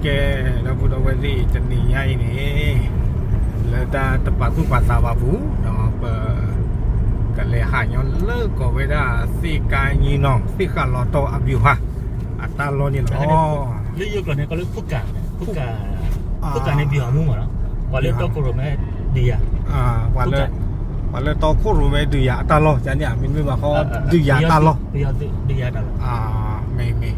ကဲ, ဒီပုၢ်ဒီဝဲၢ်သ့ၣ် တနံၤညါအံၤန့ၣ် လၢတၢ်တပာ်သူၣ်ပာ်သးဘၣ်ပူၤ ဒီးပ ကလဲၤဟးညီလၢကီၢ်ဝဲဒၣ် သ့ၣ်ကါညီနီၤ သ့ၣ်ဃးလီၤတီၢ်အဘံၣ်ဟါ အတၢ်လီၢ်န့ၣ်လီၤ. လၢယိၤကျိာ်န့ၣ် ကီးလၢဖူကၣ်, ဖူကၣ်န့ၣ် ဘံၣ်ဟါမူမးနီၤ, ပှၤလၢတီခိၣ်ရိၣ်မဲဒုးယၤ, ပှၤလၢတီခိၣ်ရိၣ်မဲဒုးယၤအတၢ်လီၢ် ကန့ၣ် မ့မ့ၢ်ဘၣ်ဃီ ဒုးယၤတၢ်လီၢ်, ပယီၤဒုးယၤတၢ်လီၢ်, မ့ၢ်မ့ၢ်,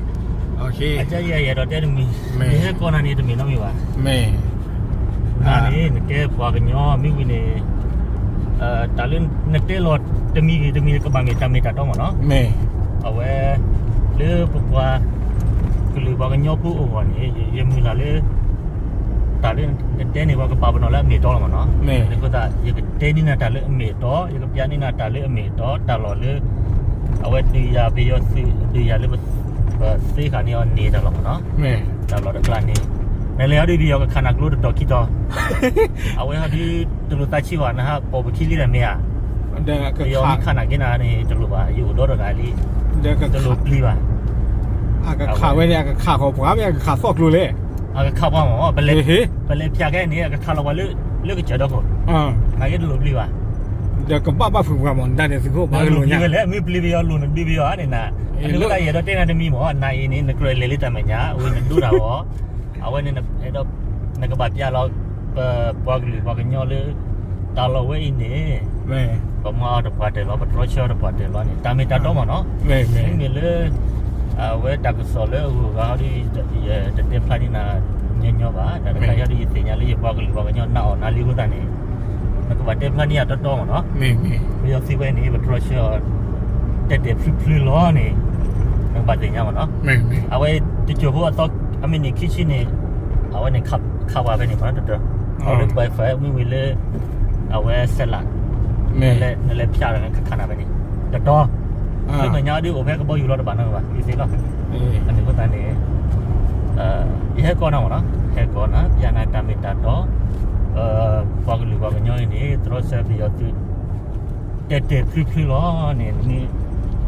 အကဲယဲဒီးတဲတမံၤ, မ့ၢ်ဟဲကီးနၤန့ၣ် တမ့ၢ်နီတမံၤဘၣ်, မ့ၢ်, နန့ၣ် နကဲပှၤကညီမ့ၢ်ဝံၤန့ၣ် တၢ်လၢနတဲလီၤတမံၤဂ့ၤတမံၤ ကဘၣ်မ့ၢ်တၢ်မ့ၢ်တၢ်တီမးနီၤ, မ့ၢ်, အဝဲ လၢပပှၤ ကလုာ်ပှၤကညီဖိအဂီၢ်န့ၣ် ယမုၢ်လၢ်လၢ တၢ်လၢနတဲန့ၣ် ပှၤကပာ်ပနီၣ်လၢအမ့ၢ်အတီလီၤမးနီၤ, အဃိသတး ယကတဲန့ၢ်နၤတၢ်လၢအမ့ၢ်အတီ, ယကပျးန့ၢ်နၤတၢ်လၢအမ့ၢ်အတီ, တၢ်လီၢ်လၢ အဝဲဒုးယၤပယီၤသုး ဒုးယၤလၢ ပသ့ဃာ်န့ၢ်အီၤန့ၣ်တၢ်လီၢ်မးနီၤ, တၢ်လီၢ်တကျါန့ၣ် နလဲၤဟီဒုးပယီၤကခးနၤကျိတတီၤခံတီၤ, အဝဲဟီဒုး တလိၣ်သးဆံးဘၣ် နဟးပိာ်ပခံလံတၢ်မ့ၢ်ဧါ, ပယီၤမ့ၢ်ခးနၤက့ၤနၤန့ၣ် တလိၣ်ဘၣ် ယအိၣ်ဒီတဂၤလံ, တလိၣ်ပျံၤဘၣ်, အကခးဝဲန့ၣ် အကခးဃီၤပှၤမ့ၢ် အကခးသီၣ်ကျိလဲၣ်, အကခးပှၤမး ပလဲၤဖၠးခဲန့ၣ် အကခးလီၤပှၤလၢ လၢကစၢၢ်ဒီခိၣ်, နက့ၤတလိၣ်ပျံၤဘၣ် ဒီးကဘၣ်ဘၣ်ဖုးပှၤမး နဒၣ်န့ၣ်သုးခိၣ်ဘၣ်ကလိာ်ညါ, မ့ၢ်ပျံၤပယီၤလိၣ်နဒုးပယီၤဧါန့ၣ်နၤ, အန့ၣ်ဝဲဒၣ်ယအဲၣ်ဒိးတဲနၤတမံၤမး နၤအံၤန့ၣ် နကြၢးလဲၤလၢတၢ်မဲာ်ညါ အဝဲနဒိတၢ်ဂီၤ, အဝဲန့ၣ် နကဘၣ်ပျးလီၤ ပပှၤကလုာ်ပှၤကညီလၢ တၢ်လီၢ်ဝဲအံၤန့ၣ် ပမၤအီၤတပှၢ်တၢၢ်လီၤ ပတြီဆၢအီၤတပှၢ်တၢၢ်လီၤန့ၣ် တၢ်မ့ၢ်တၢ်တီမးနီၤ, မ့မ့ၢ်လၢ အဝဲတၢ်ကစီၣ်လၢအဂုၤအဂၤဟီဒ် ယတတဲဖျါန့ၢ်နၤညီညီဘၣ်, တၢ်တခါအံၤဟီဒ်ယသ့ၣ်ညါလၢယပှၤကလုာ်ပှၤကညီနာ်အီၣ်နၤလံအဃိသတးန့ၣ် နကဘၣ်တဲဖျါန့ၢ်ယၤတီတီမးနီၤ, ပယီၤသုးဝဲန့ၣ် ပတြီဆၢအီၤ တဲာ်တဲာ်ဖျုဖျုလီၤန့ၣ် နကဘၣ်သ့ၣ်ညါမးနီၤ, အဝဲတစိၢ်ဖိအသီ အမံးနံးခံဆံန့ၣ် အဝဲန့ၣ်ခးဝဲဖဲန့ၣ်မးနီၤ တတီၤ, အဝဲလၢပှဲၤဖဲမ့ၢ်ဝံၤလၢ အဝဲစဲးလး နလဲၤဖၠးဒီးနကခးနၤဖဲန့ၣ် တတီၤ, လၢမဲာ်ညါဒ်အိၣ်ဖဲကဘီယူၤလီၤတဘၣ်နီတဂၤဘၣ် သ့သ့လီၤ, အန့ၣ်အဃိသတးန့ၣ် ယဟဲကီးနၤမးနီၤ ဟဲကီးနၤ ပျးနၤတၢ်မ့ၢ်တၢ်တီ, ပှၤကလုာ်ပှၤကညီအံၤန့ၣ် တြီဆၢပယီၤသုး တဲာ်တဲာ်ဖျုဖျုလီၤန့ၣ် မ့ၢ်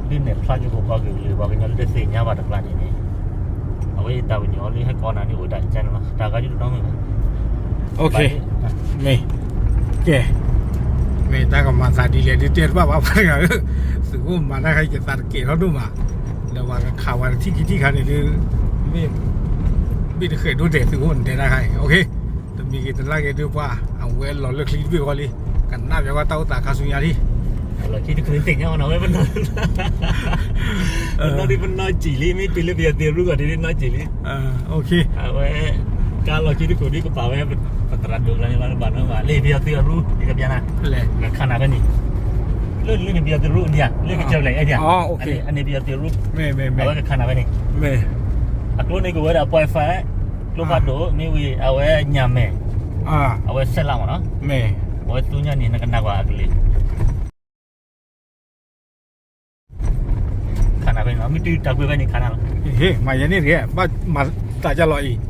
ဒ်န့ၣ်ဖျါက့ၤပပှၤကလုာ်ပှၤကညီလၢတသ့ၣ်ညါဘၣ်တကျါန့ၣ်န့ၣ် အဝဲတၢ်ပညိၣ်လၢဟဲကီးနၤန့ၣ်အိၣ်ဒၣ်ကန့ၣ်လီၤ တၢ်ဂၤဒ်တနီၤမ့ၢ်ဘၣ်, မ့ၢ်, ကဲ, မ့ၢ်တၢ်ကမၤသးဒ်လဲၣ်ဒ်တဲတဘၣ်ဘၣ်ပှၤတဂၤဧၢ, သုးခိၣ်မၤတၢ်ခါအံၤ ယသးတကဲၤထီၣ်ဒိၣ်မး, ဒီးပှၤကခးပှၤတထံၣ်ခံထံၣ်ခါန့ၣ်ဒုး မ့ၢ်, မ့ၢ်တဃဲးဒိၣ်ဒဲးသုးခိၣ်နတဲတၢ်ခါအံၤ, တမံၤဂ့ၤတလါဂ့ၤဒုးပှၤ အဝဲလီၤလၢချံတဘ့ၣ်ဃီလံ, ကနၣ်ပျီဝဲတၢ်အိၣ်သးခါဆူညါလံ လီၢ်ခံတချုးသ့ၣ်ညါအီၤနီၤ ဝဲပနီၢ်, ပနီၢ်ဒ်ပနီၢ်စံၣ်လံ မ့ၢ်တုၤလၢပယီၤသုးရူၢ်ဂီၢ်ဒ်န့ၣ်နီၢ်စံၣ်လံ, အဝဲ, ကါလီၢ်ခံတခိၣ်ဒ်ကပာ်ဝဲ, ပသရၣ်ဒိၣ်ကျါန့ၣ်လီၤ နဘၣ်နီၤဘၣ် လၢပယီၤသုးအရူၢ် ယကပျးနၤ, ခးနၤဖဲန့ၣ်, လၢန့ၣ်ပယီၤသုးရူၢ်ဒံးဧါ လၢကစၢၢ်လဲၣ်အဲၣ်ဒံးဧါ, အန့ၣ်ပယီၤသုးရူၢ်, အဝဲကခးနၤဖဲန့ၣ်, အကျိန့ၣ်ကဝဲဒၣ်ပှဲၤဖဲ, ကျိဖးဒိၣ် မ့ၢ်ဝံၤ အဝဲညၣ်မဲာ်, အဝဲစဲးလးမးနီၤ, အဝဲသူညါန့ၣ် နကနၣ်ကွၢ်အကလုာ် ခးနၤဖဲန့ၣ်လီၤ မ့ၢ်တုၤတၢ်ကွံာ်ဖဲန့ၣ်ခးနၤလီၤ, မၤယဲန့ၣ်တက့ၢ် ဘၣ်မၤတၢ်ကလီၤအံ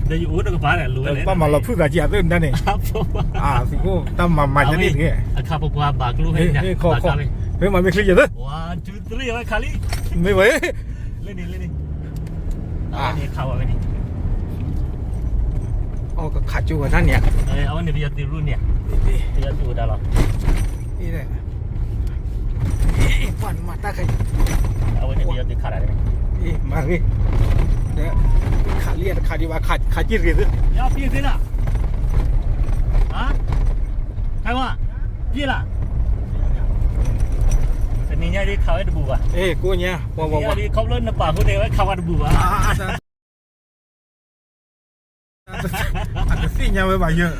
ၤ, ဘၣ်မၤလီၤဖုၣ်သးကံအသၢၣ်န့ၣ်, သုးခိၣ်တၢ်မၤမၤယဲန့ၣ်တက့ၢ်, အခါပပှၤဘၣ်ကျိဖဲန့ၣ်, မ့ၢ်မၤမ့ၢ်ချံယဲသၢၣ်, ဝဲခးလံ, မ့ၢ်ဝဲ, လၢန့ၣ်လၢန့ၣ်, အဝဲန့ၣ်ခးဝဲဖဲန့ၣ် အကခးကၠိဝဲတၢ်န့ၣ်ဧါ, အဝဲန့ၣ်ပယီၤသုးရူၢ်န့ၣ်ဧါ, ပယီၤသုးအိၣ်တၢ်လီၤ, ပှၤမၤတၢ်ခါအံၤ, အဝဲန့ၣ်ပယီၤသုးခးတၢ်န့ၣ်, မၤဂ့ၤ, ဒီး, ခးလံတခါဒံးဘၣ် ခးက့ၢ်တဂ့ၤသု, ယပ့ၢ်သ့လၢ, ဟါ, ခါဝါ, ပ့ၢ်လၢ, တနံၤညါဒ်ခးဝဲတဘူၣ်ဘၣ်, ကိးညါ, ပှၤပှၤပှၤ, ခီဖျိနပာ်ဃိန့ၣ်ဝဲခးဝါတဘူၣ်ဘၣ် အတသ့ၣ်ညါဝဲဘၣ်ယၢ်,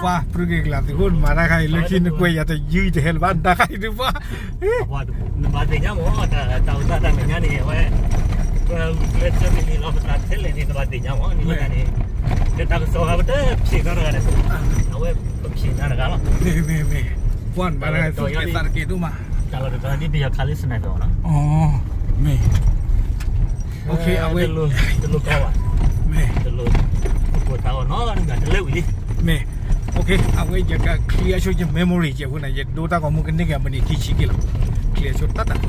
ပှၤပြူက့ၤကလာ်သုးခိၣ်နမၤတၢ်ခါအံၤ လၢခံနကွဲးယၤတယုၢ်ယတဟဲလၢၤဘၣ် နတၢ်ခါအံၤဒုးပှၤ, နဘၣ်သ့ၣ်ညါမး တၢ်အိၣ်သးတၢ်မဲာ်ညါန့ၣ် အဝဲ, ပှၤဂုာ်ကျဲးစၢးမ့ၢ်န့ၣ်လီၤ ပသးထဲလဲၣ်န့ၣ် နဘၣ်သ့ၣ်ညါမးန့ၣ်ဝဲဒၣ်န့ၣ်, လၢတၢ်ကစီၣ်ဂၤပတဖျ့ၣ်နီတဂၤန့ၣ်, အဝဲပဖျ့ၣ်နီတဂၤလီၤ, မ့ၢ်မ့ၢ်မ့ၢ်, ပှၤနမၤတၢ်ခါအံၤ သူၣ်ကဲသးတကဲဒိၣ်မး, တၢ်လီၢ်တတီၤဒ်ပယီၤခးလၢ sniper နီၤ, မ့ၢ် အဝဲ, တလိၣ်ကီဘၣ်, မ့ၢ်, တလိၣ်, တလိၣ်သးအီၤနီတမံၤ တလဲဝံၤလံ, မ့ၢ်, အဝဲယက clear ဆိယ memory ကဲအဃိန့ၣ် ယဒိတၢ်ဂီၤမူကန့ၢ်က့ၤအမံးနံးခံဆံက့လီၤ, clear ဆိတၢ်တၢ်